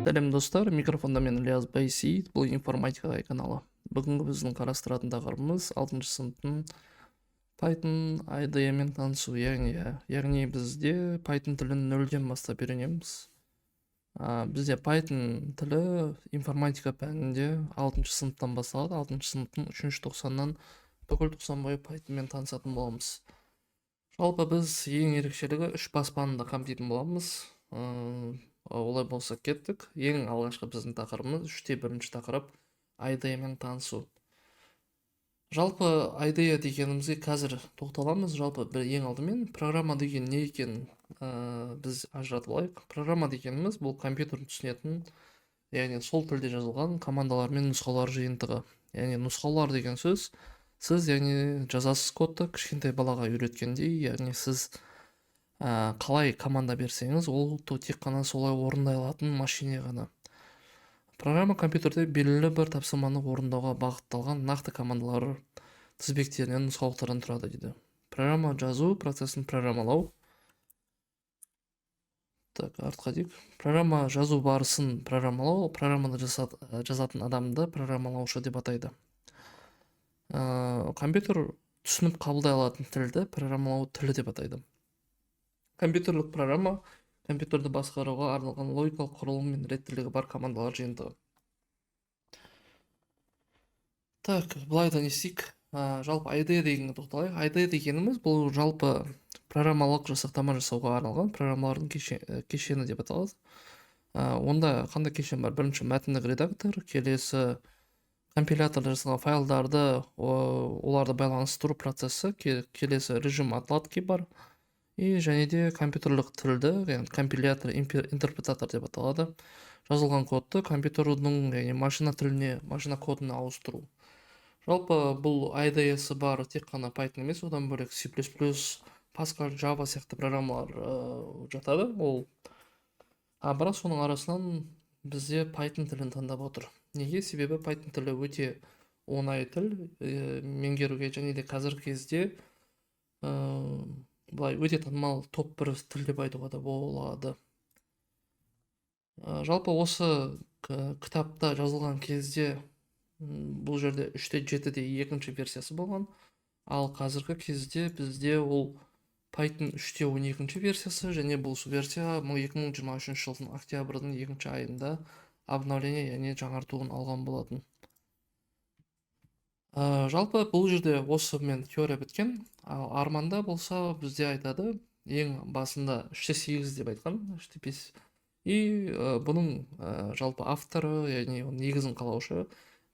Сәлем, достар! Микрофонда мен, Ілияс Байсейіт, бұл Информатика каналы. Бүгінгі біздің қарастыратын тақырыбымыз 6 сыныптың Python IDE мен танысу, яғни бізде Python тілін нөлден бастап үйренеміз. Бізде Python тілі информатика пәнінде 6 сыныптан басталады. 6 сыныптың 3 тоқсаннан бүкіл тоқсан бойы Pythonмен танысатын боламыз. Жалпы біз ең ерекшелігі үш баспаны да қамтитын боламыз. Олай болса, кеттік. Ең алғашқы біздің тақырыбымыз үште бірінші тақырып — IDE мен танысу. Жалпы IDE дегенімізге қазір тоқталамыз. Жалпы бір ең алдымен программа деген не екенін біз ажыратып алайық. Программа дегеніміз — бұл компьютердің түсінетін, яғни сол тілде жазылған командалар мен нұсқаулар жиынтығы. Яғни нұсқаулар деген сөз — сіз, яғни, жазасыз кодты кішкентай балаға үйреткендей, яғни сіз қалай команда берсеңіз, ол тек қана солай орындай алатын машине ғана. Программа — компьютерде белгілі бір тапсырманы орындауға бағытталған нақты командалар тізбектерінен, нұсқаулықтардан тұрады дейді. Программа жазу процесін программалау. Так, артқа дейік. Программа жазу барысын программалау, программаны жазатын адамды программалаушы деп атайды. Компьютер түсініп қабылдай алатын тілді программалау тілі деп атайды. Компьютерлік программа — компьютерді басқаруға арналған логикалық құрылым мен реттілігі бар командалар жиынтығы. Так, былай да не істейік? Жалпы IDE дегенге тоқталайық. IDE дегеніміз — бұл жалпы программалық жасақтама жасауға арналған программалардың кешені деп аталады. Онда қандай кешен бар? Бірінші мәтіндік редактор, келесі компиляторда жасалған файлдарды, оларды байланыстыру процесі, келесі режим отладки бар и және де компьютерлік тілді, яғни компилятор, интерпретатор деп аталады, жазылған кодты компьютердің, яғни машина тіліне, машина кодына ауыстыру. Жалпы бұл IDE-сі бар тек қана Python емес, одан бөлек C++, Pascal, Java сияқты программалар жатады ол. А бірақ соның арасынан бізде Python тілін таңдап отыр. Неге? Себебі Python тілі өте оңай тіл меңгеруге және де қазіргі кезде былай өте танымал топ бір тіл деп айтуға да болады. Жалпы осы кітапта жазылған кезде бұл жерде үште жетіде екінші версиясы болған, ал қазіргі кезде бізде ол Python 3.12 версиясы және бұл версия 2023 жылдың октябрьдің екінші айында обновление, яғни жаңартуын алған болатын. Жалпы бұл жерде осымен теория біткен. Ал арманда болса, бізде айтады, ең басында 3.8 деп айтқан, 3.5. И бұның жалпы авторы, яғни оның негізін қалаушы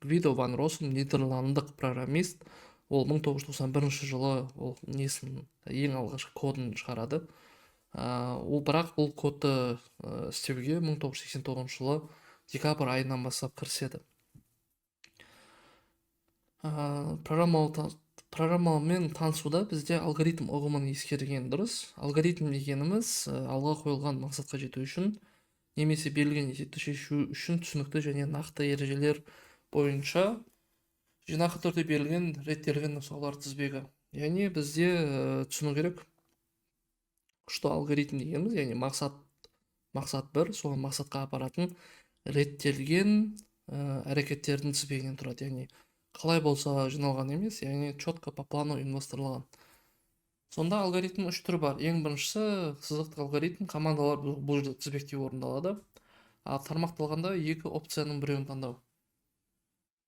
Гвидо ван Россум, нидерландық программист. Ол 1991 жылы ол несін, ең алғашқы кодын шығарады. Ол бірақ бұл кодты істеуге 1989 жылы декабрь айынан бастап кіріседі. Программамен танысуда бізде алгоритм ұғымын ескерген дұрыс. Алгоритм дегеніміз — алға қойылған мақсатқа жету үшін немесе берілген есепті шешу үшін түсінікті және нақты ережелер бойынша жинақы түрде берілген, реттелген нұсқаулар тізбегі. Яғни бізде түсіну керек, что алгоритм дегеніміз, яғни мақсат бір, сол мақсатқа апаратын реттелген әрекеттердің тізбегінен тұрады, яғни қалай болса жиналған емес, яғни четко по плану ұйымдастырылған. Сонда алгоритм үш түрі бар. Ең біріншісі — сызықтық алгоритм, командалар бұл жерде тізбектей орындалады. Ал тармақталғанда екі опцияның біреуін таңдау.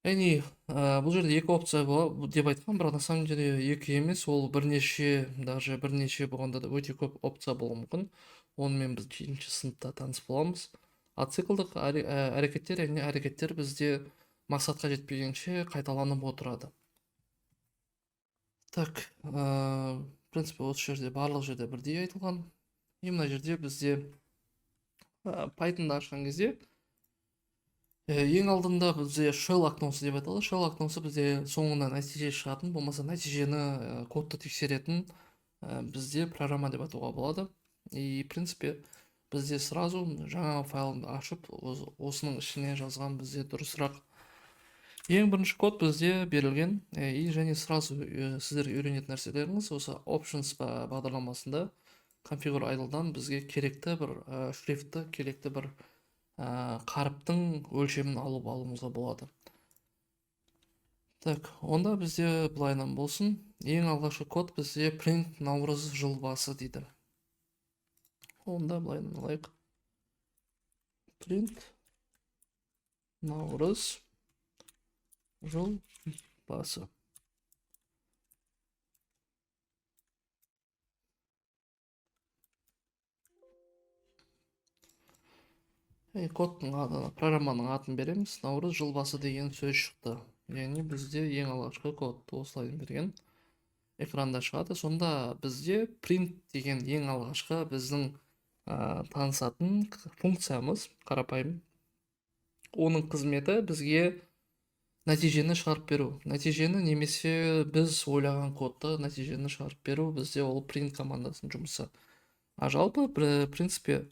Яғни бұл жерде екі опция болады деп айтқан, бірақ на самом деле екі емес, ол бірнеше, даже бірнеше болғанда да өте көп опция болуы мүмкін. Онымен біз жетінші сыныпта таныс боламыз. Ал циклдық әрекеттер, яғни әрекеттер бізде мақсатқа жетпегенше қайталанып отырады. Так, в принципе, осы жерде барлық жерде бірдей айтылған. И мына жерде бізде Pythonды ашқан кезде ең алдында бізде shell окносы деп аталады. Shell окносы бізде соңында нәтиже шығатын, болмаса нәтижені, кодты тексеретін бізде программа деп атауға болады. И в принципе бізде сразу жаңа файлды ашып, осының ішіне жазған бізде дұрысырақ. Ең бірінші код бізде берілген и және сразу сіздерге үйренетін нәрселеріңіз осы Options бағдарламасында configure idle-дан бізге керекті бір шрифтті, керекті бір Қаріптің өлшемін алып алуымызға болады. Так, онда бізде былайынан болсын. Ең алғашқы код бізде print наурыз жыл басы дейді. Онда былайынан алайық. Print наурыз жыл басы. Кодтың аты, программаның атын береміз. Наурыз жыл басы деген сөз шықты. Яғни бізде ең алғашқы код осылай берген. Экранда шығады. Сонда бізде print деген ең алғашқы біздің танысатын функциямыз қарапайым. Оның қызметі бізге нәтижені шығарып беру. Нәтижені немесе біз ойлаған кодты нәтижені шығарып беру бізде ол print командасының жұмысы. А жалпы, в принципе,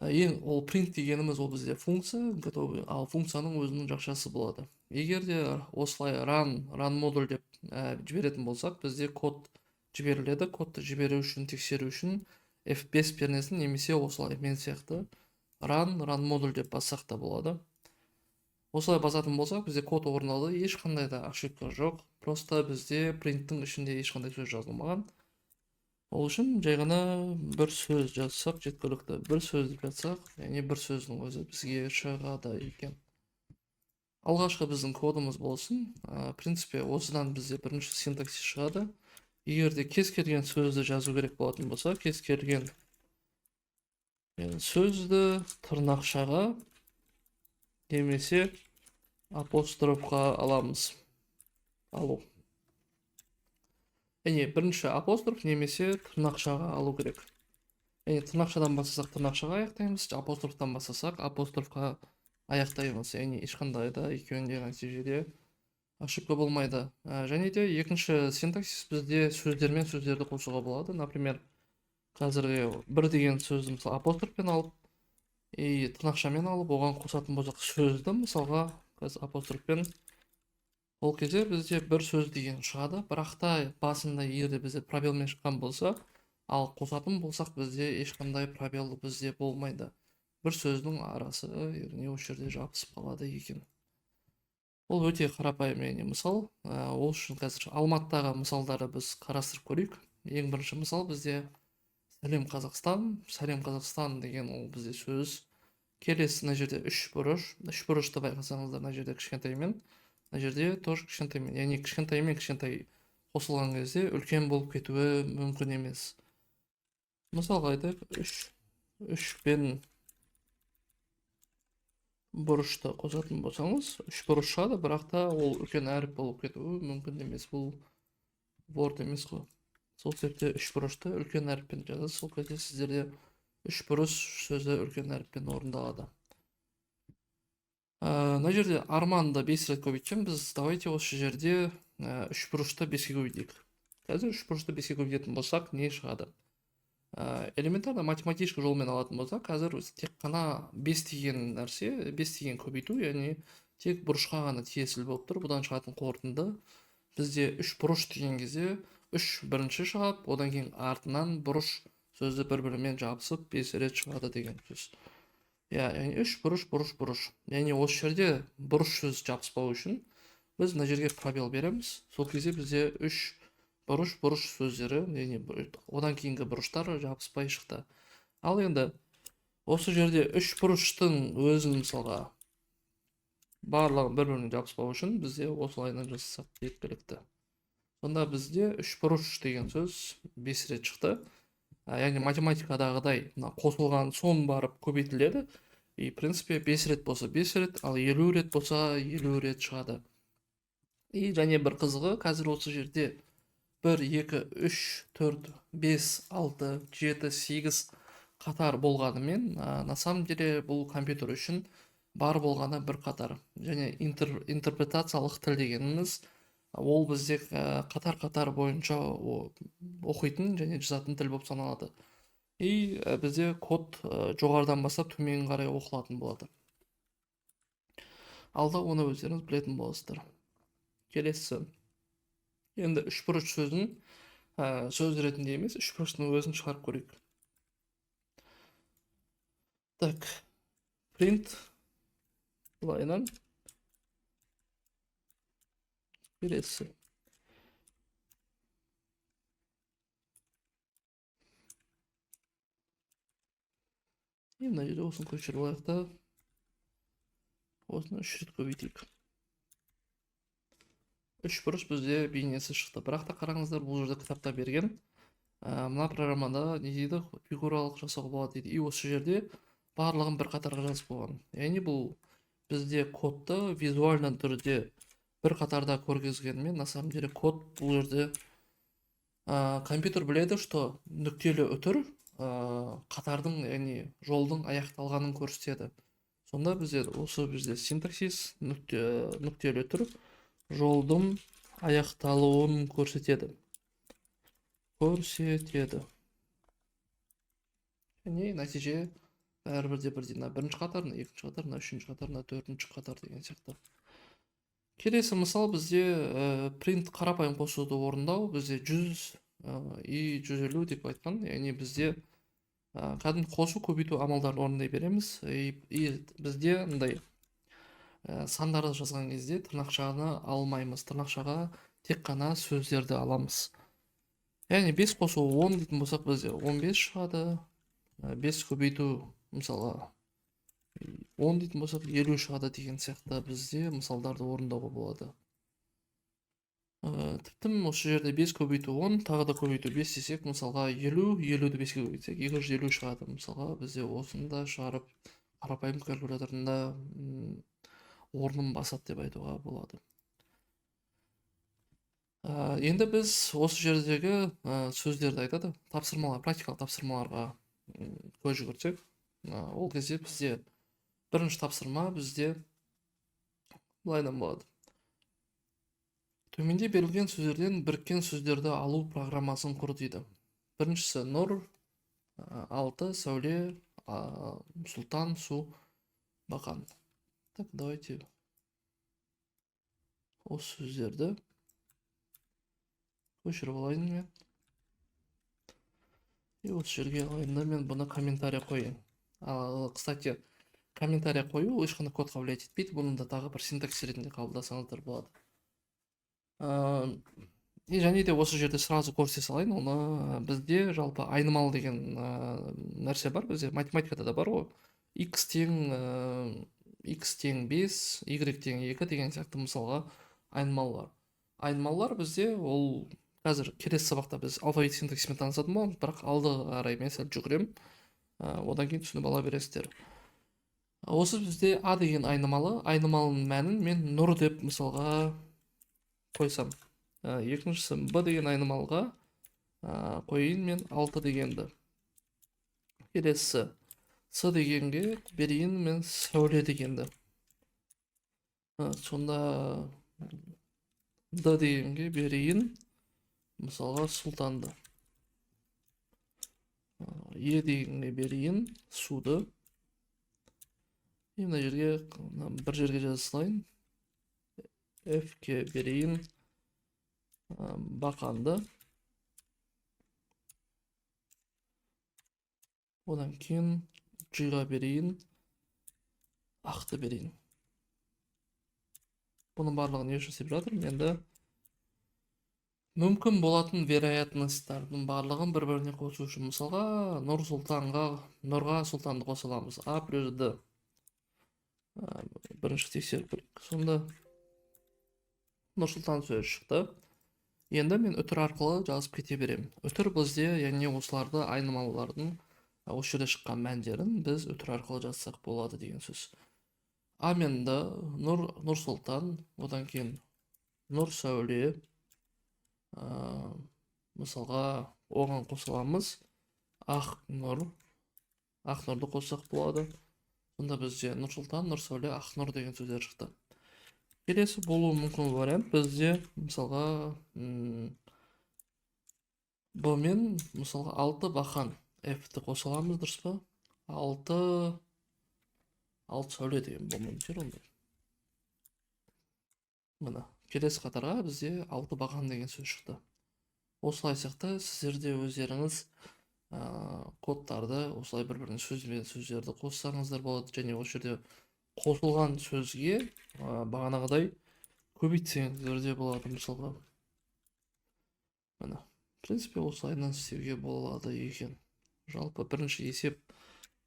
ең ол print дегеніміз ол бізде функция, готовый, ал функцияның өзінің жақшасы болады. Егер де осылай run модуль деп жіберетін болсақ, бізде код жіберіледі. Кодты жіберу үшін, тексеру үшін F5 пернесін немесе осылай мен сияқты run модуль деп бассақ та болады. Осылай басатын болсақ, бізде код орындалды, ешқандай да ошибка жоқ. Просто бізде принттің ішінде ешқандай сөз жазылмаған. Ол үшін жай ғана бір сөз жазсақ жеткілікті. Бір сөз деп жазсақ, яғни бір сөздің өзі бізге шығады екен. Алғашқы біздің кодымыз болсын. В принципе, осыдан бізде бірінші синтаксис шығады. Егер де кез келген сөзді жазу керек болатын болса, кез келген сөзді тырнақшаға немесе апострофқа аламыз. Алу. Яғни бірінші апостроф немесе тырнақшаға алу керек. Яғни тырнақшадан бастасақ тырнақшаға аяқтаймыз, апострофтан бастасақ апострофқа аяқтаймыз. Яғни ешқандай да екеуінде нәтижеде ошибка болмайды. Және де екінші синтаксис бізде сөздермен сөздерді қосуға болады. Например, қазіргі бір деген сөзді мысалы апострофпен алып, и тырнақшамен алып, оған қосатын болсақ сөзді, мысалға, қазір апострофпен, ол кезде бізде бір сөз деген шығады. Бірақ та басында егер де бізде пробелмен шыққан болса, ал қосатын болсақ бізде ешқандай пробел бізде болмайды. Бір сөздің арасы, яғни осы жерде жабысып қалады екен. Ол өте қарапайым яғни мысал. Ол үшін қазір Алматыдағы мысалдарды біз қарастырып көрейік. Ең бірінші мысал бізде Сәлем Қазақстан. Сәлем Қазақстан деген ол бізде сөз. Келесі мына жерде үш бұрыш. Үш бұрышты байқасаңыздар мына жерде кішкентаймен, мына жерде тоже кішкентаймен. Яғни кішкентаймен кішкентай қосылған кезде үлкен болып кетуі мүмкін емес. Мысалға айтайық, үш пен бұрышты қосатын болсаңыз, үш бұрыш шығады, бірақ та ол үлкен әріп болып кетуі мүмкін емес. Бұл Word емес қой. Сол себепте үш бұрышты үлкен әріппен жазасыз. Сол кезде сіздерде үш бұрыш сөзі үлкен әріппен орындалады. Мына жерде арманды 5 рет көбейтсем, біз давайте осы жерде, үш бұрышты 5-ке көбейтейік. Қазір үш бұрышты 5-ке көбейтетін болсақ, не шығады? Элементарно математический жолмен алатын болсақ, қазір тек қана 5 деген нәрсе, 5 деген көбейту, яғни тек бұрышқа ғана тиесілі болып тұр. Бұдан шығатын қорытынды бізде үш бұрыш деген кезде үш бірінші шығады, одан кейін артынан бұрыш сөзі бір-бірімен жабысып 5 рет шығады деген сөз. Яғни үш бұрыш, бұрыш, бұрыш. Яғни осы жерде бұрыш сөзі жабыспау үшін біз мына жерге пробел береміз. Сол кезде бізде үш бұрыш, бұрыш сөздері, яғни одан кейінгі бұрыштар жабыспай шықты. Ал енді осы жерде үш бұрыштың өзін мысалға барлығын бір-біріне жабыспау үшін бізде осылайынан жасасақ жеткілікті. Сонда бізде үш бұрыш деген сөз 5 рет шықты. Яғни математикадағыдай мына қосылған соң барып көбейтіледі. И, в принципе, 5 рет болса 5 рет, ал 50 рет болса 50 рет шығады. И және бір қызығы, қазір осы жерде 1, 2, 3, 4, 5, 6, 7, 8 қатар болғанымен, на самом деле бұл компьютер үшін бар болғаны бір қатар. Және интерпретациялық тіл дегеніміз ол бізде, қатар-қатар бойынша оқитын және жазатын тіл болып саналады. И, бізде код, жоғарыдан бастап төмен қарай оқылатын болады. Алда оны өздеріңіз білетін боласыздар. Келесі. Енді үш бұрыш сөзін, сөз ретінде емес, үш бұрыштың өзін шығарып көрейік. Так. Print былайынан келесі. И мына жерде осыны көшіріп алайық та, осыны 3 рет көбейтейік. Үш бұрыш бізде бейнесі шықты. Бірақ та қараңыздар, бұл жерде кітапта берген, мына программада не дейді, фигуралық жасауға болады дейді. И осы жерде барлығын бір қатарға жазып қойған. Яғни бұл бізде кодты визуально түрде бір қатарда көргізгенмен, на самом деле код бұл жерде, компьютер біледі, что нүктелі үтір, қатардың, яғни жолдың аяқталғанын көрсетеді. Сонда бізде осы бізде синтаксис нүктелі үтір жолдың аяқталуын көрсетеді. Көрсетеді. Яғни нәтиже бәрібір де бірдей. Мына бірінші қатар, мына екінші қатар, мына үшінші қатар, мына төртінші қатар деген сияқты. Келесі мысал бізде, print қарапайым қосуды орындау. Бізде 100, и 150 деп айтқан. Яғни бізде, кәдімгі қосу көбейту амалдарын орындай береміз. И бізде мындай, сандарды жазған кезде тырнақшаны алмаймыз. Тырнақшаға тек қана сөздерді аламыз. Яғни 5 қосу 10 дейтін болсақ, бізде 15 шығады. 5 көбейту мысалға 10 дейтін болсақ, 50 шығады деген сияқты бізде мысалдарды орындауға болады. Тіпті осы жерде 5 көбейту 10, тағы да көбейту 5 десек, мысалға 50, елуді беске көбейтсек, екі жүз елу шығады. Мысалға бізде осыны да шығарып, қарапайым калькуляторында, орнын басады деп айтуға болады. Енді біз осы жердегі, сөздерді айтады, тапсырмалар, практикалық тапсырмаларға, көз жүгіртсек, ол кезде бізде бірінші тапсырма бізде былайдан болады. Төменде берілген сөздерден біріккен сөздерді алу программасын құр дейді. Біріншісі нұр, алты, сәуле, сұлтан, су, бақан. Так, давайте осы сөздерді көшіріп алайын мен. И осы жерге алайын да мен бұны комментарий қояйын. Кстати, комментарий қою ешқандай кодқа влиять етпейді. Бұны да тағы бір синтаксис ретінде қабылдасаңыздар болады. И және де осы жерде сразу көрсете салайын, оны бізде жалпы айнымалы деген, нәрсе бар, бізде математикада да бар ғой. X тең, X тең 5, Y тең 2 деген сияқты мысалға айнымалы бар. Айнымалылар бізде ол қазір келесі сабақта біз алфавит синтаксисімен танысатын боламыз, бірақ алды қарай мен сәл жүгіремін. Одан кейін түсініп ала бересіздер. Осы бізде А деген айнымалы, айнымалының мәнін мен нұр деп мысалға қойсам. Екіншісі Б деген айнымалыға, қояйын мен 6 дегенді. Келесі С дегенге берейін мен сәуле дегенді. Сонда Д дегенге берейін мысалға сұлтанды. Е дегенге берейін суды. И мына жерге, мына бір жерге жаза салайын. F-ке берейін, бақанды. Одан кейін G-ға берейін, ақты берейін. Бұның барлығын не үшін істеп жатырмын? Енді мүмкін болатын вероятностьтардың барлығын бір-біріне қосу үшін. Мысалға, Нұр Сұлтанға, Нұрға Сұлтанды қоса аламыз. А плюс Д. Бірінші тексеріп көрейік. Сонда Нұр Сұлтан сөзі шықты. Енді мен үтір арқылы жазып кете беремін. Үтір бізде, яғни осыларды айнымалылардың осы жерде шыққан мәндерін біз үтір арқылы жазсақ болады деген сөз. А мен Д, Нұр Сұлтан, одан кейін Нұр Сәуле, мысалға оған қосыламыз Ақ Нұр, Ақ Нұрды қоссақ болады. Сонда бізде Нұр Сұлтан, Нұр Сәуле, Ақ Нұр деген сөздер шықты. Келесі болуы мүмкін вариант бізде мысалға, Б мен мысалға 6 бақан F-ті қоса аламыз, дұрыс па? 6 сәуле деген болуы мүмкін онда. Міне, келесі қатарға бізде 6 бақан деген сөз шықты. Осылай сияқты сіздер де өздеріңіз, Кодтарды осылай бір-біріне сөзбен сөздерді қоссаңыздар болады. Және осы жерде қосылған сөзге бағанағыдай көбейтсеңіздер де болады мысалға. Міне, в принципе, осылайынан істеуге болады екен. Жалпы бірінші есеп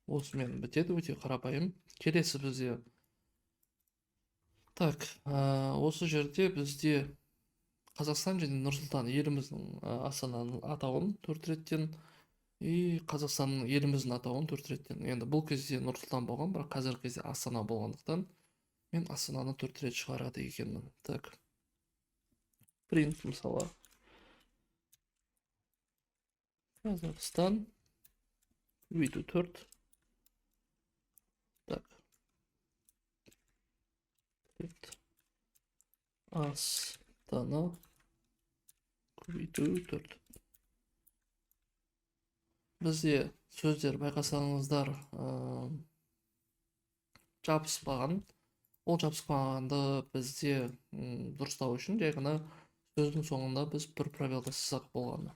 осымен бітеді, өте қарапайым. Келесі бізде так, осы жерде бізде Қазақстан және Нұр-Сұлтан еліміздің, Астананың атауын 4 реттен и Қазақстанның еліміздің атауын 4 реттен. Енді бұл кезде Нұр-Сұлтан болған, бірақ қазіргі кезде Астана болғандықтан мен Астананы 4 рет шығарады екенмін. Так, print мысалы Қазақстан көбейту 4. Так, print Астана көбейту 4. Бізде сөздер байқасаңыздар, жабыспаған. Ол жабыспағанды бізде, дұрыстау үшін жай ғана сөздің соңында біз бір пробел тастасақ болғаны.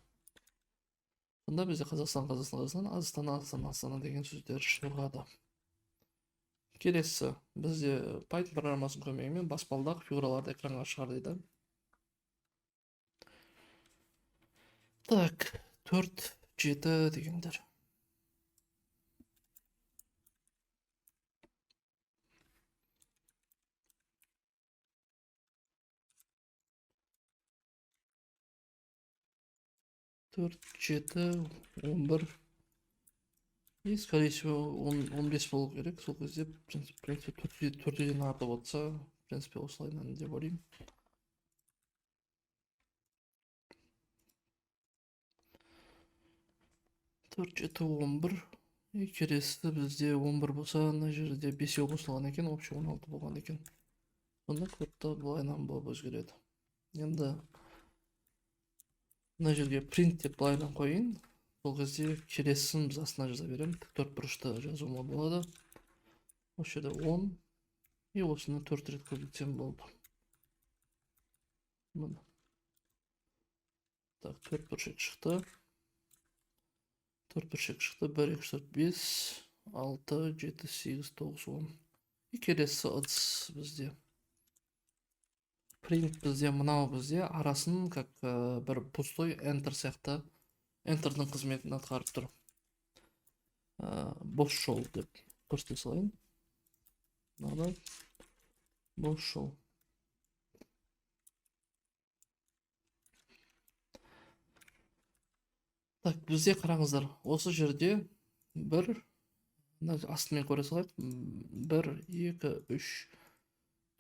Сонда бізде Қазақстан, Қазақстан, Қазақстан, Астана, Астана, Астана деген сөздер шығады. Келесі бізде Python программасының көмегімен баспалдақ фигураларды экранға шығар дейді. Так, 4, 7 дегендер. 4, 7, 11. И, скорее всего, 15 болу керек. Сол кезде, в принципе, төртеден артып отырса, в принципе, осылайынан деп ойлаймын. 4, 7, 11. И келесі бізде 11 болса, мына жерде бесеу қосылған екен, общий 16 болған екен. Сонда кодта былайынан болып өзгереді. Енді мына жерге print деп былайынан қояйын. Сол кезде келесісін біз астына жаза беремін. Тік төрт бұрышты жазуыма болады. Осы жерде 10. И осыны 4 рет көбейтсем болды. Міне. Так, төрт бұрышек шықты. Төрт бұрышек шықты. 1, 2, 3, 4, 5, 6, 7, 8, 9, 10. И келесі ыдыс бізде. Print бізде мынау бізде арасын как, бір пустой enter сияқты enter'дің қызметін атқарып тұр. Бос жол деп көрсете салайын. Мынада бос жол. Так, бізде қараңыздар, осы жерде бір, мына астымен көре салайық. 1, 2, 3,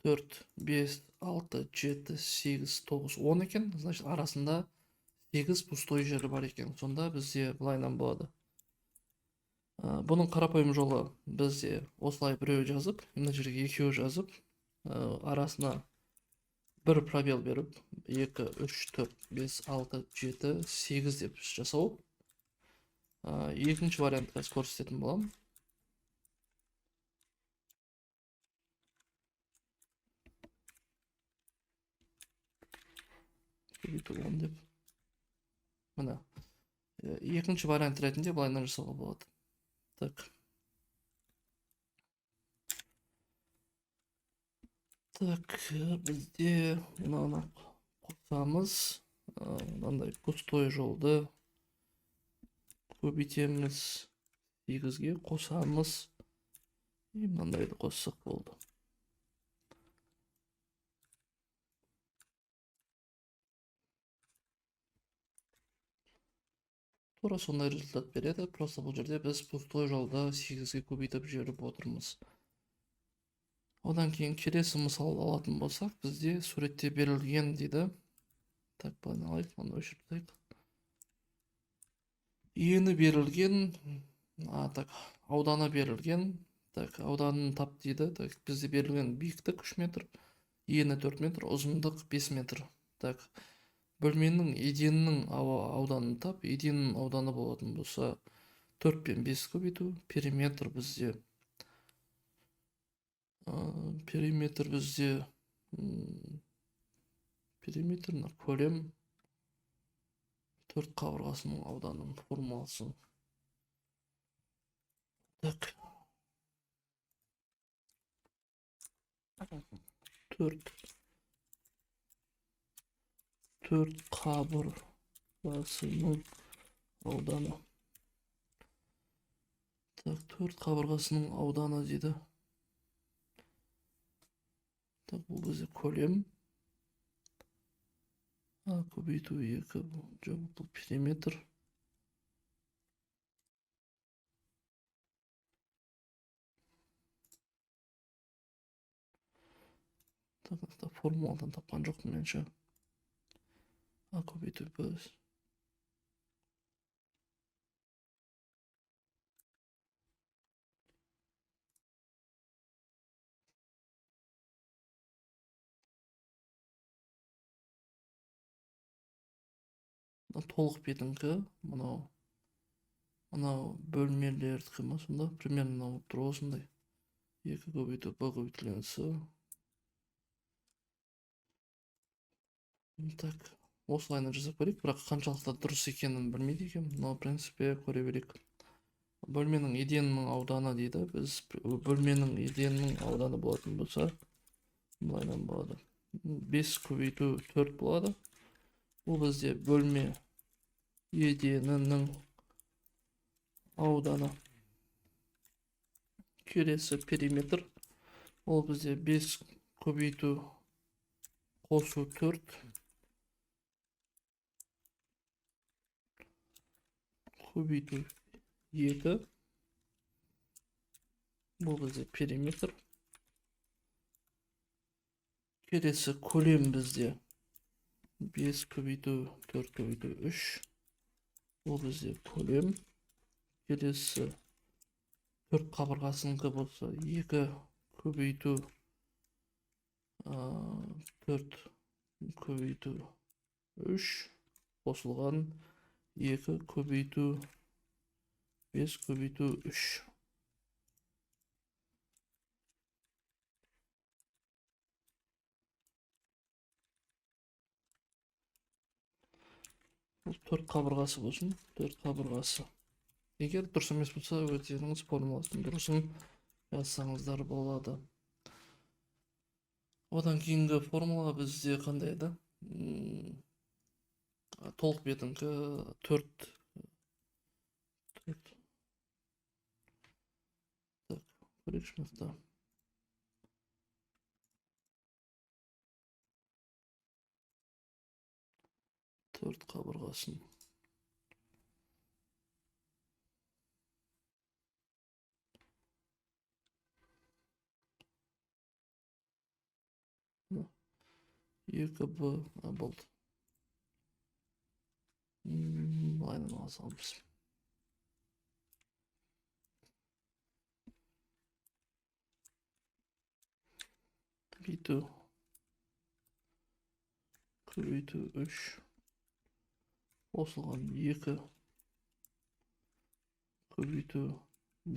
4, 5, 6, 7, 8, 9, 10 екен. Значит, арасында 8 пустой жері бар екен. Сонда бізде былайынан болады. Бұның қарапайым жолы бізде осылай біреу жазып, мына жерге екеуі жазып, арасына бір пробел беріп, 2, 3, 4, 5, 6, 7, 8 деп жасау. Екінші вариантты қазір көрсететін боламын. Көбейту 10 деп. Міне. Екінші вариант ретінде былайынан жасауға болады. Так. Так, бізде мынаны қосамыз. Мынандай пустой жолды көбейтеміз, 8-ге қосамыз. И мынандайды қоссақ болды. Тура сондай результат береді. Просто бұл жерде біз пустой жолды 8-ге көбейтіп жіберіп отырмыз. Одан кейін келесі мысал алатын болсақ, бізде суретте берілген дейді. Так, былай алайық, мынаны өшіріп тастайық. Ені берілген, так, ауданы берілген. Так, ауданын тап дейді. Так, бізде берілген биіктік 3 метр, ені 4 метр, ұзындық 5 метр. Так, бөлменің еденінің ауданын тап. Еденнің ауданы болатын болса 4 пен 5 көбейту. Периметр бізде, периметр мына көлем 4 қабырғасының ауданының формуласы. Так. 4 қабырғасының ауданы. Так, 4 қабырғасының ауданы дейді. Так, бұл бізде көлем. А көбейту 2, жоқ, бұл периметр. Так, формуладан тапқан жоқпын меніңше. А көбейту 5. Толық бетіңкі, мынау бөлмелердікі ма сонда? Примерно мынау болып тұр осындай. 2 көбейту Б көбейтілген С. Так, осылайынан жасап көрейік, бірақ қаншалықты дұрыс екенін білмейді екенмін, но в принципе көре берейік. Бөлменің еденінің ауданы дейді. Біз бөлменің еденінің ауданы болатын болса, былайынан болады. 5 көбейту 4 болады. Бұл бізде бөлме еденінің ауданы. Келесі периметр. Ол бізде 5 көбейту қосу 4 көбейту 2. Бұл бізде периметр. Келесі көлем бізде 5 көбейту 4 көбейту 3. Бұл бізде көлем. Келесі 4 қабырғасыныкі болса 2 көбейту 4 көбейту 3 қосылған 2 көбейту 5 көбейту 3. Бұл 4 қабырғасы болсын, 4 қабырғасы. Егер дұрыс емес болса, өздеріңіз формуласын дұрысын жазсаңыздар болады. Одан кейінгі формула бізде қандай еді? Толық бетіңкі 4. 4. Так, көрейікші мына жақта. 4 қабырғасын. 2 Б, болды. Былайынан ала саламыз. Көбейту. Көбейту 3. Қосылған 2. Көбейту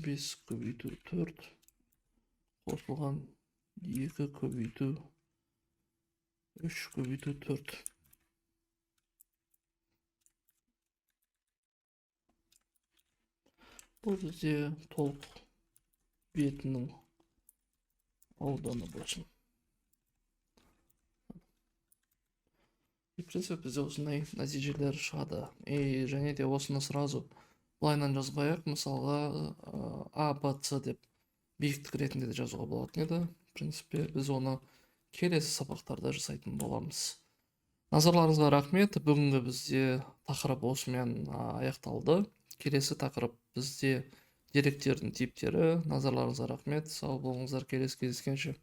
5 көбейту 4. Қосылған 2 көбейту 3 көбейту 4. Бұл бізде толық бетінің ауданы болсын. В принципе, бізде осындай нәтижелер шығады. И және де осыны сразу былайынан жазбай-ақ, мысалға, А, Б, С деп биіктік ретінде де жазуға болатын еді. В принципе, біз оны келесі сабақтарда жасайтын боламыз. Назарларыңызға рахмет. Бүгінгі бізде тақырып осымен аяқталды. Келесі тақырып бізде деректердің типтері. Назарларыңызға рахмет. Сау болыңыздар. Келесі кездескенше.